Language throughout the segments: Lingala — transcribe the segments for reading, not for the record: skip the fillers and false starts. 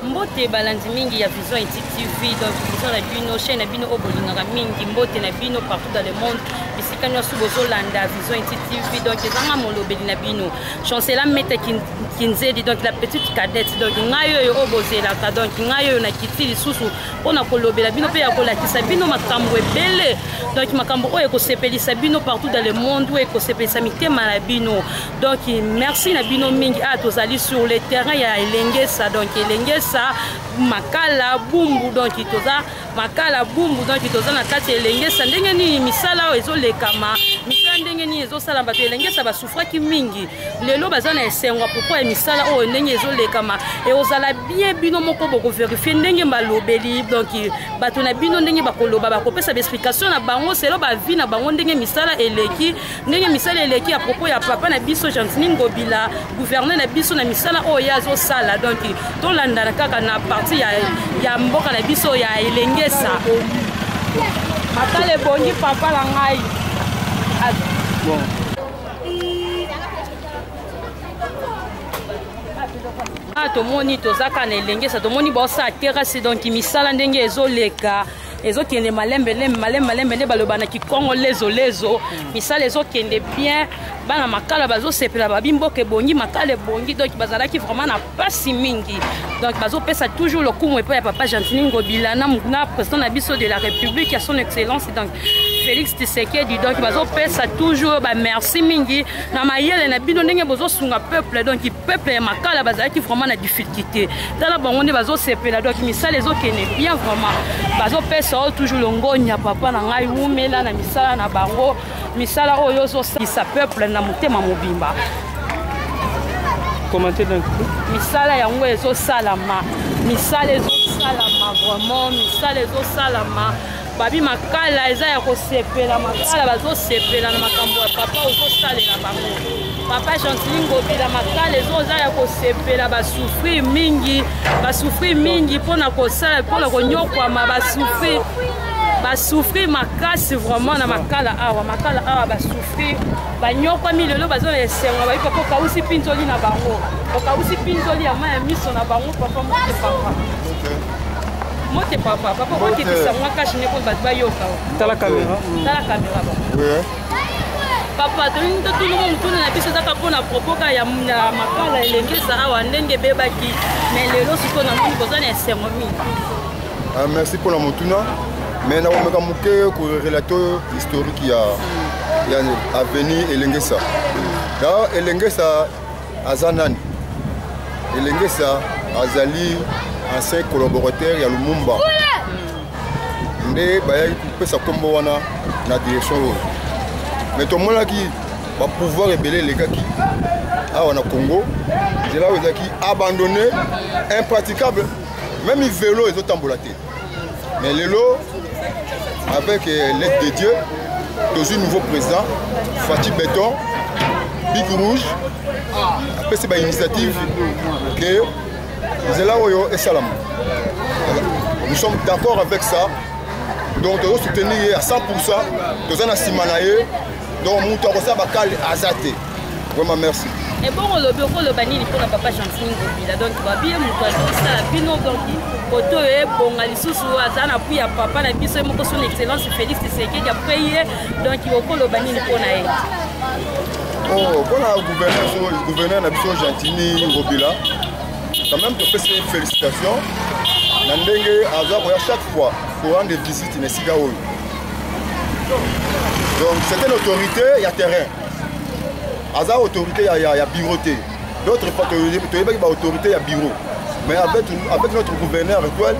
Mbote balandi mingi ya Vision Ethique TV, donc vision na bino, chaîne na bino oyo bolingaka mingi, mbote na bino partout dans le monde, bisika nyonso bozolanda Vision Ethique TV, donc ezanga molobeli na bino. Chancela Meta Kinzedi, donc la petite cadette, donc ngai oyo oyo bozelaka, donc ngai oyo nakiti lisusu mpo na kolobela bino mpe ya kolakisa bino makambo ebele, donc makambo oyo ekosepelisa bino partout dans le monde, oyo ekosepelisa mitema na bino. Donc merci na bino mingi. Ah, tozali sur le terrain ya Elengesa, donc Elengesa Makala Bumbu, donc toza Makala Bumbu, donc toza na kati ya Elengesa. Ndenge nini misala oyo ezolekama, misala ndenge nini ezosala, bato Elengesa basufraki mingi, lelo baza na esengo propos ya misala oyo ndenge ezolekama. Ekozala bien bino moko bokoverifie ndenge balobeli, donc bato na bino ndenge bakoloba, bakopesa baexplication na bango selo bavi na bango ndenge misala eleki, ndenge misala eleki à propos ya papa na biso Gentiny Ngobila, gouverneur na biso, na misala oyo ye azosala. Donc tolandana kaka na partie ya mboka na biso ya Elengesa. Makala ebongi papa na ngai. Bon. Ah, tomoni tozaka na Elengesa, tomoni baosala terrasse, donc misala ndenge ezoleka, ezokende malembe lembe, malembe malembe, nde baloba na kikongo lezo lezo. Misala ezokende bien, bana Makala bazosepela, babi mboka ebongi, Makala ebongi. Donc bazalaki vraiment na pasi mingi, donc bazopesa toujours lokumu epai ya papa Gentiny Ngobila na président na biso de la République ya son excellence, donc Félix Tshisekedi. Donc bazopesa toujours bamerci mingi na mayele na bino ndenge bozosunga peuple. Donc peuple ya Makala bazalaki vraiment na difficulté, tala bango nde bazosepela. Donc misala ezokende bien vraiment, bazopesa oyo toujours longonya. Papa na ngai, wumela na misala na bango, misala oyo ozosalisa peuple na motema mobimba. Commenter donc. Misala yango ezosalama, misala ezosalama vraiment, misala ezosalama. Babi Makala eza ya kosepela, Makala bazosepela na makambo ya papa ozosalela bango, papa Gentiny Ngobila. Makala ezoza ya kosepela, basouffrir mingi, basouffrir mingi mpona kosala, mpona konyokwama, basouffrir, basouffrir makasi vraiment na Makala awa. Makala awa basouffrir, banyokwami, lelo baza na esengo. Bayi papa okausi mpinzoli na bango, okausi mpinzoli ya mai ya miso na bango. Papa, mote, papa, mote, papa, papa, okitisa mwa kashe nde mpo bato bayoka. Tala kamera. Tala kamera ba. Papa, tolingi totuna motuna na biso ezaka mpona propos ka ya Makala Elengesa awa ndenge ebebaki, mais lelo sikoyo namoni boza na esengo mingi. Ah, merci mpona motuna, mais nakomeka moke korelater historique ya avenue Elengesa. Da Elengesa aza nani? Elengesa azali ancien collaborateur ya Lumumba, nde bayaki kopesa nkombo wana na direction oyo. Mais tomonaki bapouvoir ebele elekaki awa na Congo, nzela oyo ezalaki abandonné, impraticable, même vélo ezotambola te. Mais lelo, avec l'aide de Dieu, tozwi nouveau président Fatshi Béton, bic rouge, apesi bainitiative ke nzela oyo esalama. Nous sommes d'accord avec ça, donc tozosoutenir ye à 100, toza na nsima na ye. Donc moto akosala bakale aza te vraiment. Merci. Ebongo olobi, okoloba nini mpona papa Gentiny Ngobila? Donc babi ye moto azosala bino, donc kote oyo ebonga lisusu, aza na appui ya papa na biso ye moko, son excellence Félix Tshisekedi. Après ye, donc okoloba nini mpona ye? Oh, mpona gouverneur, gouverneur na biso Gentiny Ngobila, quand même topesi ye félicitation na ndenge aza koya chaque fois korendre visite na esika oyo. Donc c'est une autorité ya terrain, aza autorité ya bureau te. D'autres fois toyebaki baautorité ya bureau, mais avec notre gouverneur actuel,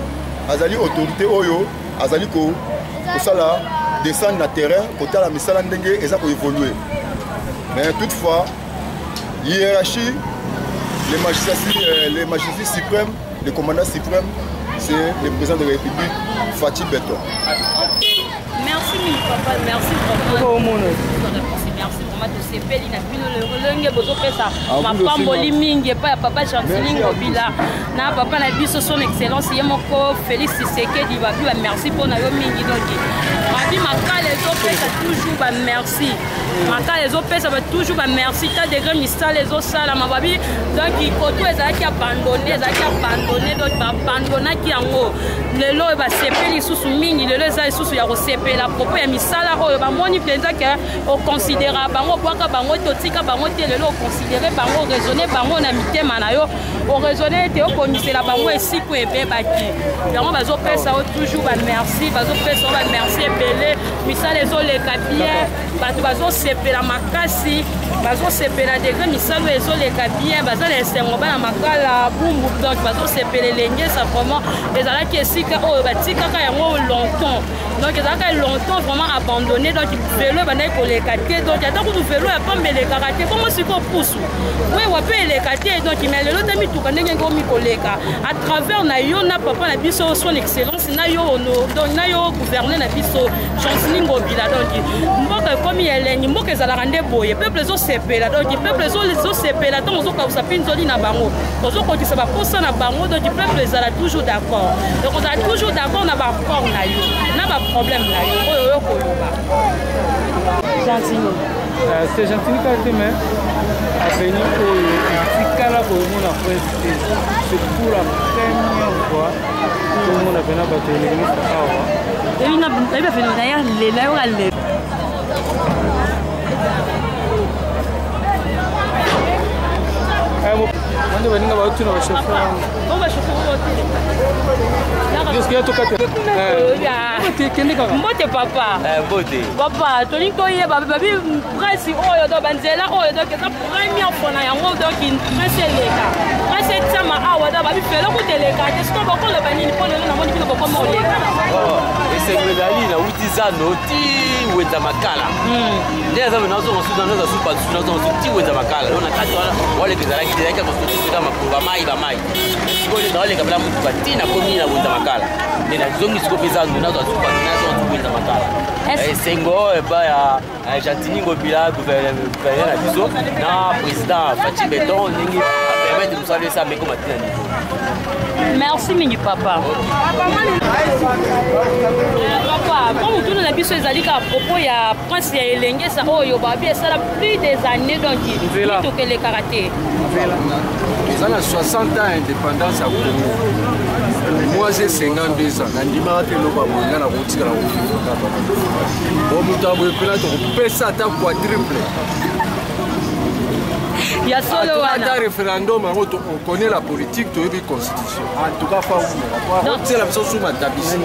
azali autorité oyo azali kosala descendre na terrain, kotala misala ndenge eza koévolue. Mais toutefois, hiérarchie, les magistrats suprêmes, le commandant suprême, c'est le président de la République, Fatshi Béton. Merci mingi papa, merci vraiment, merci vraiment. Tosepeli na bino lolenge bozopesa mapamboli mingi epai ya papa Gentiny Ngobila na papa na biso, son excellence ye moko Félix Tshisekedi. Babi ba merci mpo na yo mingi. Donc Rabi Makala ezopesa toujours ba merci. Makala ezopesa ba toujours ba merci ta degré misala ezosalama babi donc koto ezalaki abandonné ezalaki abandonné donc babandonaki yango lelo oyo basepeli lisusu mingi lelo eza lisusu ya kosepela propos ya misala oyo bamoni mpenza ke oconsidera bango obwaka bango te otika bango te lelo oconsidere bango oraisonne bango na mitema na yo oraisonne ete obongisela bango esika ebebaki yango bazopesa yo toujours bamerci bazopesa yo bamerci ebele misala ezoleka bien bato bazosepela makasi bazosepela degre misala oyo ezoleka bien baza na esengo bana makala bumbu donc bazosepela elengesa vraiment ezalaki esika oyo batikaka yango longtemps donc ezalaka longtemps vraiment abandonné donc velo ebandaki koleka te donc ata kutu velo ya pamba elekaka te bongo sikoyo pusu wewa mpe eleka te donc mais lelo te mituka ndenge ekomi koleka à travers na yo na papa na biso son excellence na yo donc na yo gouverneur na biso Gentiny Ngobila donc mboka ekomi elengi mboka ezalaka nde boye peuple ezosepela donc peuple ezosepela ntango ozokausa mpinzoli na bango ozokokisa baposa na bango donc peuple ezala toujours d'accord donc ozala toujours d'accord na baaccord na yo na baproblème na yo oyo oyo koloba Gentiny euh, c'est Gentiny kaka te mais avenue oyo etikala komona presse te c'est pour la première fois tomona mpena bato elengisa awa nayebi avenue na ya lela yoka lela Wande baninga baotuna bachauffeur mbote papa eh, mbote papa tolingi toyeba babi presse oyo donc banzela oyo donc eza première fois na yango donc presse eleka presse etiama awa donc babi felo kuta eleka te sikoyo bokoloba nini mpo lelo namoni bino bokoma oleka oh, esengo ezali nauti zando ti wenza makala hmm. nde naza nazonga susu naza supa susu nazonga susu ti wenza makala donc na kati wana waleka ezalaki ezalaki kaka kosuka makolo bamai bamai sikoyo nde naoleka mpena motuka ti nakomi na wenza makala nde nazongi sikoyo mpe zando nazwa supa nazonga susu wenza makala esengo epai ya Gentiny Ngobila gouverneur na biso na président Fatshi Beton ndenge apermettre mosala esa meko matina niveau. Merci mingi papa. Papa, mpo motuna na biso ezali kaka propos ya prince ya elengesa oyo babi esala plus des années donc mituka elekaka te. Eza na 60 ans ya indépendance ya Congo. Moi j'ai 52 ans, nandimaka te eloko ya boye ngai nakotikala kovivre kaka. Bo moto ya boye mpena tokopesa ata quadruple. Ya solo wana. Ata référendum yango on connaît la politique, toyebi constitution. En tout cas fa wumela. Otiela biso sous matabisi.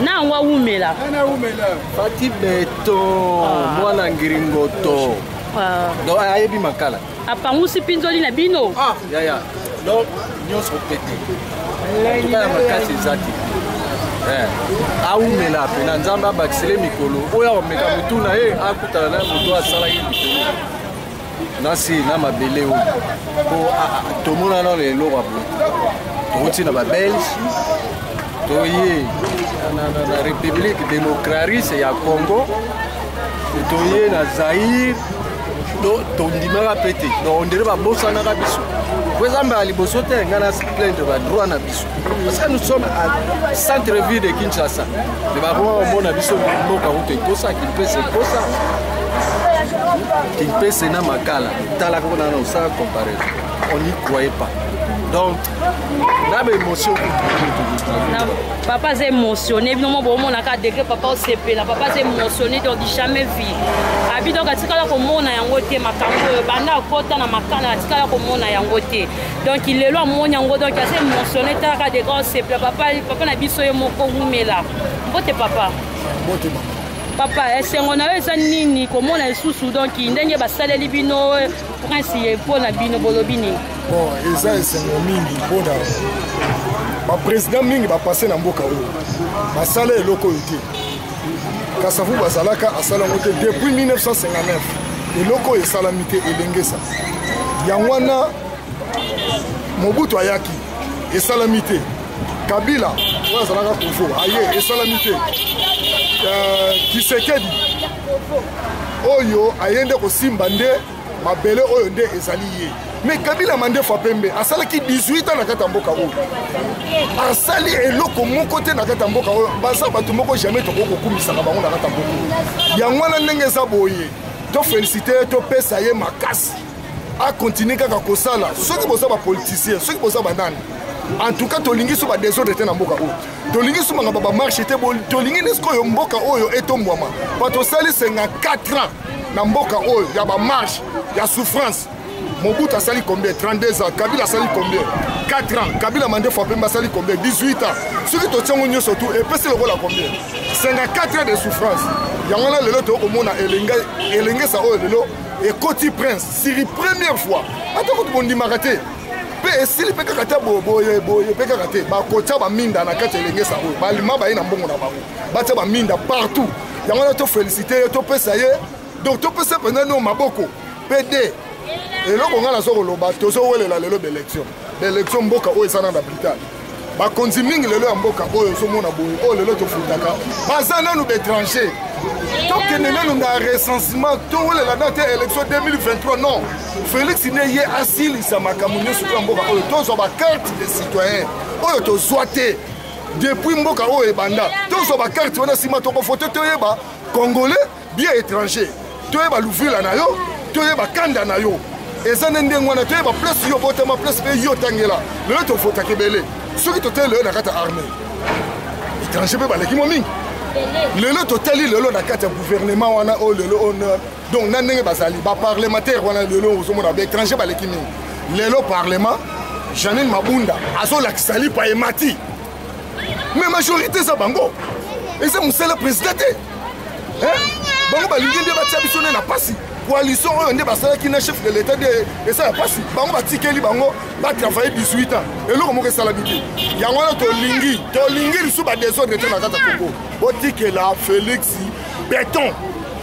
Na yango awumela. Na wumela. Fati beton, ah. mwana ngiringoto. Ah. Donc ayebi makala. Apangusi mpinzoli na bino. Ah, yaya. Donc nyonso pete. En ya makasi eza te. Eh, awumela mpena nzambe abakisele mikolo oyo akomeka motu na ye akutana na moto asalaki likolo na se na mabele oyo mpo tomona nano eloko ya boye tokoti na babelge toye na république démocratique ya congo toye na zaire tondimaka mpe te donc ondire babosanaka biso po eza mbala liboso te ngai na plaindre badroit na biso parce que nous sommes à centre ville de kinshasa me bakoma komona biso mboka kutu ekosa kimpese ekosa kimpese na makala tala koko nana osala comparaison on n'y croyait pas donc na baémotion papa aza émotionné bino mo bomonaka degre papa osepela papa aza émotionné donc jamais vu abi donc atikala komona yango te makambo oyo banda akota na makala atikala komona yango te donc lelo amoni yango donc aza émotionné talaka degre osepela papa papa na biso ye moko wumela mbote papa mbote mama papa esengo na yo eza nini komona lisusu donc ndenge basaleli bino prince ye mpo na bino bolobi nini bon eza esengo mingi mpona baprésident mingi bapasse na mboka oyo basala eloko oyo te kasavu bazalaka asala yango te depuis 1959 eloko oyo esalami te elengesa yango wana mobutu ayaki esalami te kabila oyo azalaka kovo aye esalami te euh, kisekedi oyo aye nde kosimba nde mabele oyo nde ezali ye Mais Kabila mandefu ya pembe asalaki 18 ans na kati ya mboka oyo, asali eloko moko te na kati ya mboka oyo. Baza bato moko jamais tokoki kokumisaka bango na kati ya mboka oyo. Yango wana ndenge eza boye, tofélicité ye, topesa ye makasi, akontinue kaka kosala. Soki boza bapoliticien, soki boza banani, en tout cas tolingi so badésordre te na mboka oyo, tolingi so makambo bamarche te, tolingi nde sikoyo mboka oyo etombwama. Pa tosali 54 ans na mboka oyo ya bamarche, ya souffrance. Mobutu asali combien? 32 ans. Kabila asali combien? 4 ans. Kabila mandefu apembe asali combien? 18 ans. Soki totiango nyonso tu, epesi lokola combien? 54 ans de souffrance. Yango wana lelo tokomona elengesa oyo lelo ekoti prince siri première fois. Ata kutu bondimaka te, mpe esili mpe kaka te boye boye mpe kaka te. Bakotia baminda na kati ya elengesa oyo, balima baye na mbongo na bango, batia baminda partout. Yango wana tofélicité ye, topesa ye, donc topesa mpenza no maboko. Mpe de eloko ngai naza koloba, tozowelela lelo baélection, baélection. Mboka oyo eza na brutal. Bakonzi mingi lelo ya mboka oyo ozomona boye, oyo lelo tofutaka, baza nanu baétranger. Tokende nanu na recensement, towelela na te élection 2023, non. Félix nde ye asilisa makambo nyonso ya mboka oyo, tozwa bacarte de citoyen oyo tozwa te depuis mboka oyo ebanda. Tozwa bacarte wana, nsima tokovote, toyeba congolais bien étranger, toyeba luvila na yo, toyeba kanda na yo. Eza nde ndenge wana, toyeba place yo botama, place mpe yo otangela. Lelo tovotaka ebele. Soki totali lelo na kati ya armée, étranger mpe baleki mo mingi. Lelo totali lelo na kati ya gouvernement wana oyo lelo oyo, donc na ndenge bazali baparlementaire wana, lelo ozomona baétranger baleki mingi. Lelo parlement, Janine Mabunda azolakisa lipa emati, mais majorité eza bango. Eza mosala président te. Bango balingi nde batia biso nde na pasi. Coalition oyo nde basalaki na chef de l'état nde esala pasi. Bango batikeli bango batravaille 18 ans, eloko moko esalami te. Yango wana tolingi lisusu badésordre te na kati ya Congo. Botikela Félix beton,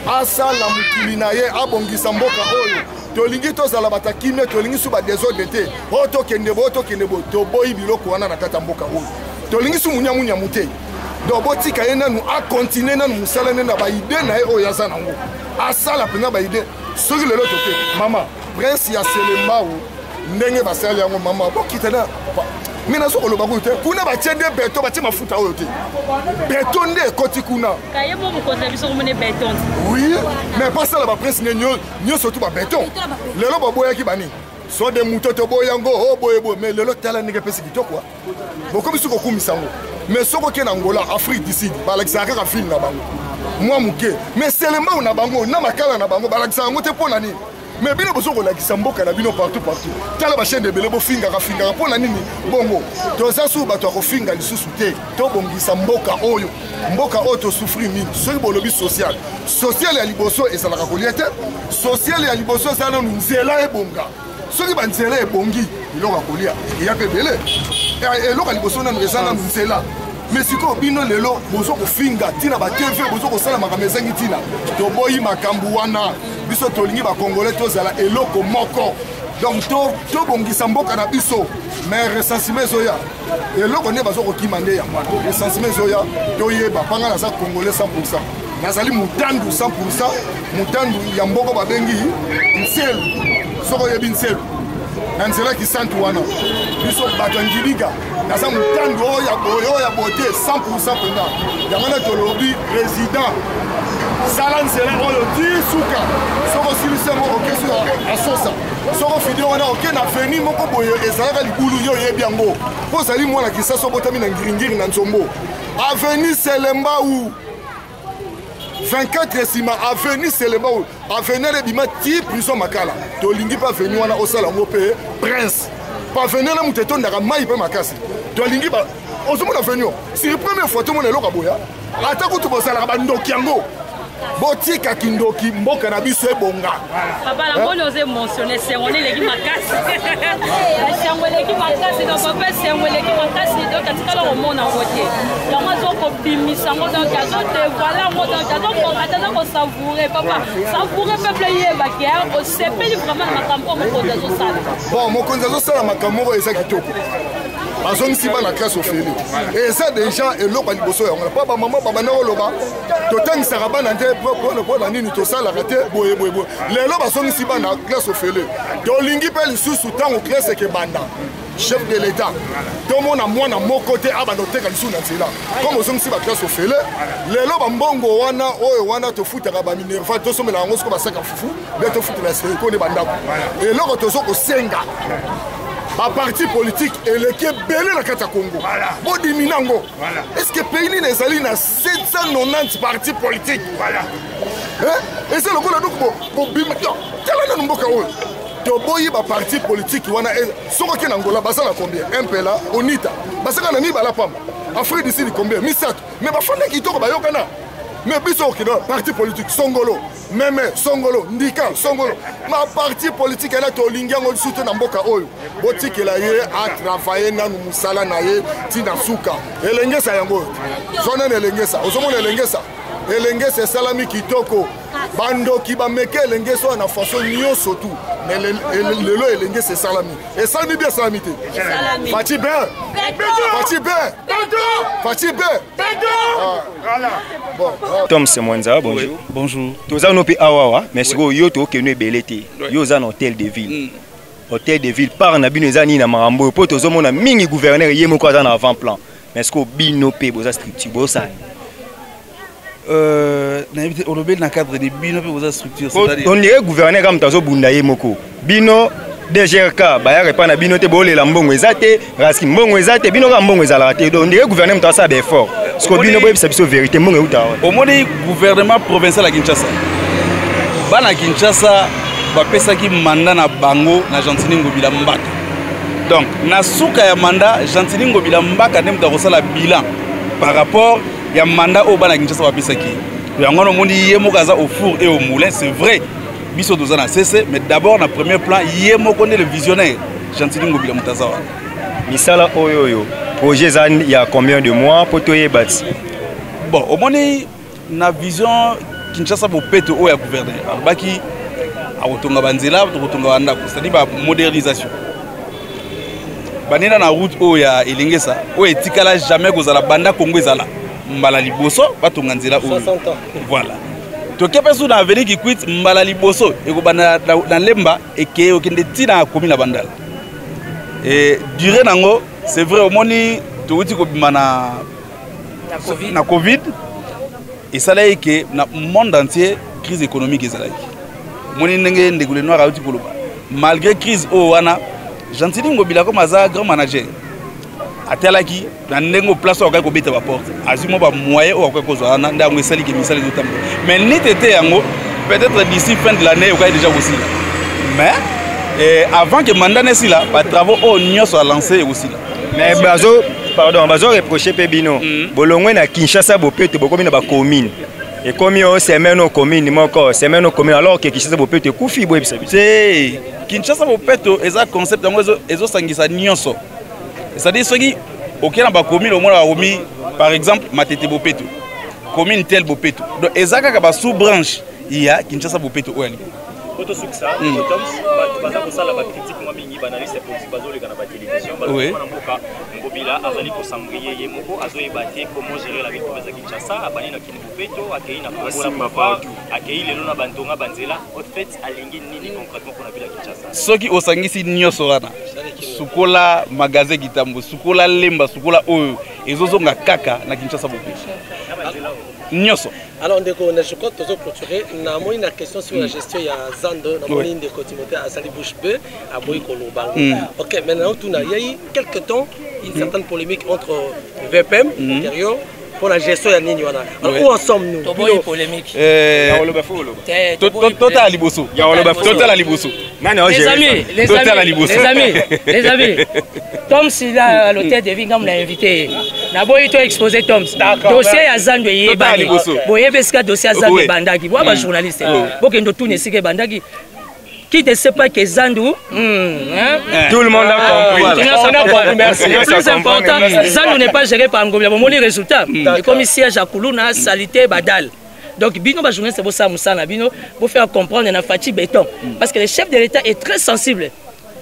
asala mokili na ye, abongisa mboka oyo. Tolingi tozala bato ya kimia, tolingi su badésordre te. Oyo tokende boye, tokende boye, toboyi biloko wana na kati ya mboka oyo. Tolingi su munyamunyamu te. Donc botika ye nanu akontinue nanu mosala nde na baidées na ye oyo aza nango, asala mpenza baidées. Soki lelo toke mama prince ya Selembao, ndenge basali yango, mama bokita na me nazo koloba kuyu te. Kuna batie nde beto, batie mafuta oyo te, beto nde ekoti kuna. Oui, mais basala baprince nde nyonso tu babeton. Lelo baboyaki banini so de moto, toboyi yango o boye boye, mais lelo tala ndenge epesi kitoko, bokomi soki kokumisa yango. Mais soki okei na Angola, Afrique du Sud, balakisaka kaka filme na bango mwa moke, mais Selembao na bango na Makala na bango balakisaka yango te. Mpo na nini? Mais bino bozo kolakisa mboka na bino partout partout. Tala bachaîne ebele, bofingaka fingaka mpo na nini? Bongo toza suku bato ya kofinga lisusu te. Tobongisa mboka oyo, mboka oyo tosouffrir mingi. Soki bolobi social, social ya liboso ezalaka kolia te. Social ya liboso eza nanu nzela ebonga. Soki banzela ebongi, biloko ya kolia eya mpe ebele. Eloko ya liboso nanu eza nanu nzela. Mais sikoyo bino lelo bozo kofinga ntina batv, bozo kosala makambo ezangi ntina. Toboyi makambo wana. Biso tolingi bacongolais tozala eloko moko. Donc tobongisa mboka na biso. Mais recensement ezoya, eloko nde bazo kokima nde yango wana. Recensement ezoya, toyeba mpanga. Naza congolais 100, nazali mutandu 100, mutandu ya mboko babengi Nselu. Soki oyebi Nselu na nzela Kisantu wana, biso bato ya Ngiliga, naza mutandu oyo ya boye, oyo ya boye te, 100 mpenza. Yango wana tolobi, président, sala nzela oyo ti suka. Soki osilisi yango, okesi asosa. Soki ofidi wana, oke na avenue moko boye ezalaka libulu, yo oyebi yango mpo ozali mwana Kisasa, obotami na Ngiringiri na Nzombo, avenue Selembau 24, nsima avenue Selembao, avenue wana ebima ti prison Makala. Tolingi mpe avenue wana osala yango mpe prince po avenue wana moto etondaka mai mpe makasi. Tolingi ozomona avenue sur première fois, tomona eloko ya boya. Ata kutu bozalaka bandoki yango, botika kindoki, mboka na biso ebonga. Papa, namoni oza émotionné. Esengo nde eleki makasi, esengo eleki makasi. Donc papa, esengo eleki makasi. Donc atikala komona yango te, yango azokobimisa yango, donc azodévoile yango, donc azokoka te, azokosavourer. Papa, savoure peuple eyebaki osepeli vraiment na makambo oyo mokonzi azosala. Bon, mokonzi azosala makambo moko eza kitoko. Bazongisi bana classe ofele, eza déjà eloko ya liboso yango mpo bamama babanda koloba totangisaka bana te mpo na nini tosalaka te boye boye boye. Lelo bazongisi bana classe ofele, tolingi mpe lisusu ntango classe ekebanda, chef de l'État, tomona mwana moko te abanda koteka lisusu na nzela. Comme ozongisi baclasse ofele lelo, bambongo wana oyo wana tofutaka baminerval, tosomela yango soko basaka fufu nde tofutela seriko nde bandako. Eloko tozo kosenga, baparti politique eleki ebele na kati ya Congo, bodimi nango. Est ce que pays nini ezali na 790 parti politique? Eza lokola donc bobima. Tala nanu mboka oyo, toboyi baparti politique wana. Soki oke na Angola, baza na combien? MPLA, UNITA, bazaka na mibala pamba. Afrique du Sud, combien? Misato. Mais bafanda kitoko, bayokana. Mais biso okende parti politique songolo, meme songolo, ndika songolo, maparti politique ena, tolingi yango lisusu te na mboka oyo. Botikela ye atravaille nanu mosala na ye ntina suka. Elengesa yango oyo, zwa nani Elengesa. Ozomona Elengesa, Elengesa esalami kitoko. Bandoki bameke Elengesa oyo na façon nyonso tu, mais lelo Elengesa esalami, esalami bien. Esalami te? Fatshi bé, Fatshi bé, Fatshi bé. Bon, Tom Semwanza, bonjour. Oui, bonjour. Toza no mpe awawa, mais sikoyo yo tokende ebele te. Yo oza na hôtel de ville. Hôtel de ville part na bino eza nini na makambo oyo? Mpo tozomona mingi gouverneur ye moko aza na avant plan, mais sikoyo bino mpe boza structure, bosala? Nayebi te, olobeli na cadre de bino mpe boza structure, c'est-à-dire? On dirait gouverneur kaka moto azobunda ye moko. Bino DGRK bayaka epai na bino te, bolela mbongo eza te, raski mbongo eza te, bino kaka mbongo ezalaka te. Donc on dirait gouverneur moto asala baeffort. Siko bino boyebisa biso vérité, mbongo euta wana? Omoni, gouvernement provincial ya Kinshasa, bana Kinshasa bapesaki mandat na bango na Gentini Ngobila Mbaka. Donc na suka ya mandat, Gentini Ngobila Mbaka nde moto akosala bilan par rapport ya mandat oyo bana Kinshasa bapesaki ye. Yango wana omoni ye moko aza au four et au moulin. C'est vrai, biso toza na cc, mais d'abord na premier plan ye moko nde le visionnaire Gentini Ngobila moto aza wana. Misala oyo projet eza ya combien de mois mpo toyeba ti? Bon, omoni, na vision Kinshasa Bopeto oyo ya gouverneur, alobaki akotonga banzela, tokotonga bandako, c'est-à-dire bamodernisation. Bandenda na route oyo ya Elengesa oyo etikala jamais kozala banda Kongo ezala, mbala liboso batonga nzela oyo. Voilà, toke mpe su na avenue Kikwit, mbala liboso ekobanda na Lemba, ekeye okende ntina komi na Bandala. E durée nango, c'est vrai, omoni towuti kobima na Covid, esalaki ke na monde entier crise économique ezalaki. Omoni ndenge ndeko Lenoir auti koloba, malgré crise oyo wana, Gentili Ngobila comme aza grand manager, atalaki na ndenge place oyo akoki kobeta baporte, azwi mwa bamoyen oyo akoki kozwa wana, nde yango esaliki misala ezotambola. Mais neti te yango, peut-être d'ici fin de l'année okoki déjà kosila, mais avant que mandat nesila, batravaux oyo nyonso alancé ekosila. Mais bazo, pardon, bazo reproche mpe bino, bolongwe na Kinshasa Bopeto, bokomi na bacommune, ekomi oyo semaine oyo commune moko, semaine oyo commune, alors que Kinshasa Bopeto ekufi. Boyebisa biso. Te, Kinshasa Bopeto eza concept yango ezosangisa nyonso, c'est-à-dire soki okei na bacommune, omona bakomi par exemple Matete Bopeto, commune tel Bopeto, donc eza kaka basous branche ya Kinshasa Bopeto oyo ya likolo. Po tosukisa, Toms, bato baza kosala bacritique mwa mingi, baanalyste politique bazoleka na batelevizio, balobana mboka Ngobila azali kosambrie ye moko, azoyeba te comment gérer la ville province ya Kinshasa. Abandi na Kin Bopeto, akei na Kongola Pouvoir, akei lelo na bantonga banzela. Au fait, alingi nini concrètement mpona ville ya Kinshasa? Soki osangisi nyonso wana, sukola magasin Kitambo, sukola Lemba, sukola oyo ezozonga kaka na Kinshasa Bopeto nyonso. Alors ndeko, na je crois tozo clôturer. Namoni na question sur la gestion ya zando, namoni ndeko Timothée asali bouche bée, aboyi koloba. Ok, maintenant tuna, il y a eu quelque temps une certaine polémique entre VPM intérieur pour la gestion ya nini wana. Alors, où en sommes-nous? Toboyi polémique. Totala liboso, totala liboso. Les amis, les amis, les amis, les amis, Tom Sila à l'hôtel de ville, ngambo na invité naboyi to exposé Toms. Dossier ya zando eyebani, boyebi esika dossier ya zando ebandaki. Bwa bajournaliste bokende otuna esika ebandaki. Qui ne sait pas que Zandu, hein? Tout le monde a compris. On a compris, merci. Le plus important, Zandu n'est pas géré par Ngobila. Bon, les résultats, et comme siège à Kuluna, salité, badal. Donc, bino, ba journaliste, bo sa musala, bino, pour faire comprendre na Fatshi Béton. Parce que le chef de l'État est très sensible.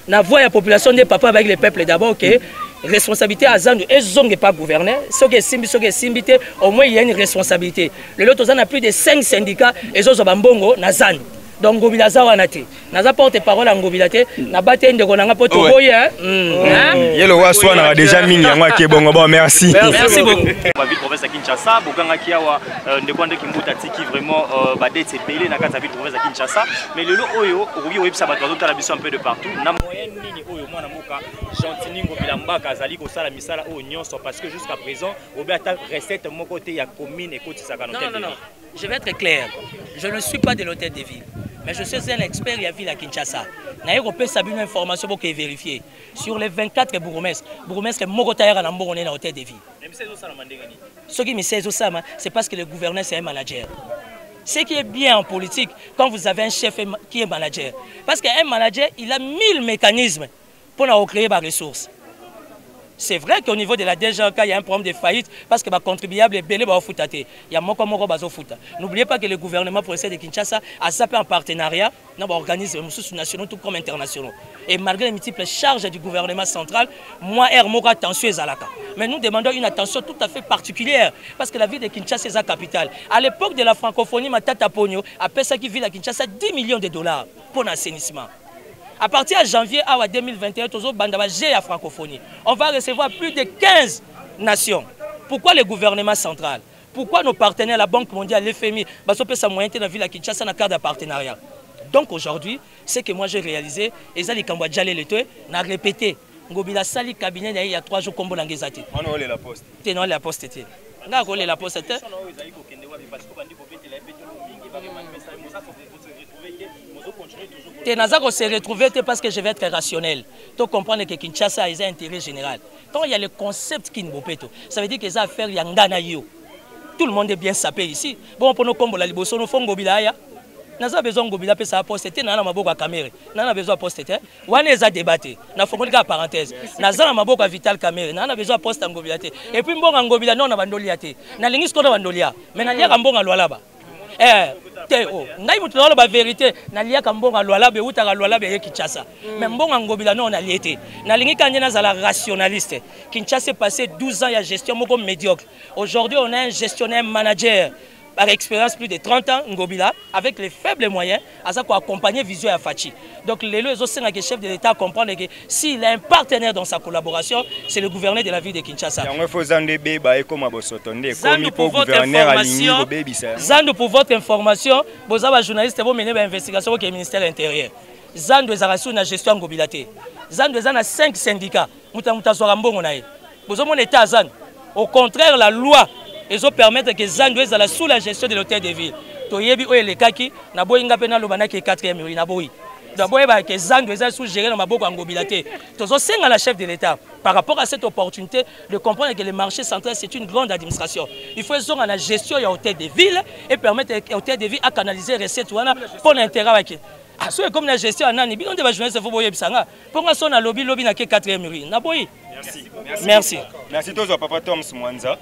Na voix ya population nde papa avec le peuple d'abord que responsabilité ya zandu ezonge pas gouverneur. Soki esimbi, soki esimbi te, au moins il y a une responsabilité. Lelo toza na plus de 5 syndicats ezozwa bambongo na zandu. Donc Ngobila aza wana te, naza porte parole ya Ngobila te, nabate ndeko na nga mpo toboyi. Ye lokola aswanaka déjà mingi, yango ake bongo. Bon, merci. Merci beaucoup. Ba ville province ya Kinshasa bokangaki awa, ndeko André Kimbuta atiki vraiment badettes ebele na kati ya ville province ya Kinshasa. Mais lelo oyo okoki koyebisa bato bazotala biso un peu de partout na moyen nini oyo mwana mboka Gentiny Ngobila Mbaka azali kosala misala oyo nyonso? Parce que jusqu'à présent obe ata recette moko te ya commune ekotisaka na Non, non, non. Je vais être clair. Je ne suis pas de l'hôtel de ville. Mais je suis un expert ya ville à Kinshasa. Naye kopesa bino information pour vérifier. Sur les 24 bourgmestres, bourgmestre moko tayaka na mbongo na hôtel de ville. Ce qui me sait ezosama, c'est parce que le gouverneur, c'est un manager. Ce qui est bien en politique, quand vous avez un chef qui est manager. Parce qu'un manager, il a mille mécanismes pour créer des ressources. C'est vrai qu'au niveau de la DGK, il y a un problème de faillite parce que les contribuables ebele bafuta te. Il y a moko moko bazofuta. N'oubliez pas que le gouvernement provincial de Kinshasa a sapé en partenariat dans les organismes nationaux tout comme internationaux. Et malgré les multiples charges du gouvernement central, moi, R moko attention ezalaka. Mais nous demandons une attention tout à fait particulière parce que la ville de Kinshasa est la capitale. À l'époque de la francophonie, Matata Ponyo apesaki ville à Kinshasa 10 millions de dollars pour l'assainissement. À partir de janvier à 2021, tozobanda ba G à francophonie. On va recevoir plus de 15 nations. Pourquoi le gouvernement central? Pourquoi nos partenaires, la Banque mondiale, l'FMI, bazopesa moyen te na ville à Kinshasa na cadre de partenariat? Donc aujourd'hui, ce que moi j'ai réalisé, et ça les Kambwa Djalé le n'a répété. Ngobila sali cabinet il y a 3 jours kombo na ngeza te. Wana olela poste. Te non, la poste te. Nga ko lela poste te. Te, naza ko se retrouver te parce que je vais être rationnel. To comprendre que Kinshasa eza intérêt général. Quand il y a le concept Kin Bopeto, ça veut dire que ça affaire ya nga na yo. Tout le monde est bien sapé ici. Bon, pour nos kombo la liboso no fongo bilaya. Naza besoin Ngobila pesa poste te na na maboko ya Kamerhe. Na na besoin poste te. Wana eza débat te. Na fongoli ka parenthèse. Naza na maboko ya Vital Kamerhe. Na na besoin poste ya Ngobila te. Et puis mbongo Ngobila non na bandolia te. Na lingi sikoyo na bandolia. Mais na liaka mbongo Lualaba. Eh, te oh. Ngai mutu na ba vérité, na liaka mbongo Lualaba eutaka Lualaba ye Kinshasa. Mais mbongo Ngobila non na lie te. Na lingi ka nazala rationaliste. Kinshasa est passé 12 ans ya gestion moko médiocre. Aujourd'hui, on a un gestionnaire manager par expérience plus de 30 ans, Ngobila, avec les faibles moyens, à ça quoi accompagner vision ya Fatshi. Donc lelo ezosenga que chef de l'État comprendre que s'il a un partenaire dans sa collaboration, c'est le gouverneur de la ville de Kinshasa. Yango fo zando ebeba ekoma bosoto nde Zandu ekomi pour po votre gouverneur alingi information, kobebisa yango. Zandu, pour votre information, boza ba journaliste bo mener ba investigation au ministère intérieur. Zandu ezalaka sur na gestion Ngobila te. Zandu eza na 5 syndicats. Muta muta azwaka mbongo na ye. Bozomona état ya Zandu. Au contraire, la loi ezo permettre que Zandu ezala sous la gestion de l'hôtel de ville. Toyebi oyo elekaki, naboyi nga mpe naloba naki 4e rue, naboyi. Donc boyeba que Zandu eza sous géré na maboko ya Ngobila te. Tozosenga la chef de l'État par rapport à cette opportunité de comprendre que le marché central, c'est une grande administration. Il faut ezonga na gestion ya hôtel de ville et permettre hôtel de ville à canaliser recette wana pour l'intérêt wake. Ah, soki ekomi na gestion ya nani, bino nde bajournaliste fo boyebisa nga mpo nga so nalobi lobi nake 4e rue, naboyi. Merci. Merci. Merci. Tozwa papa Toms Mwanza.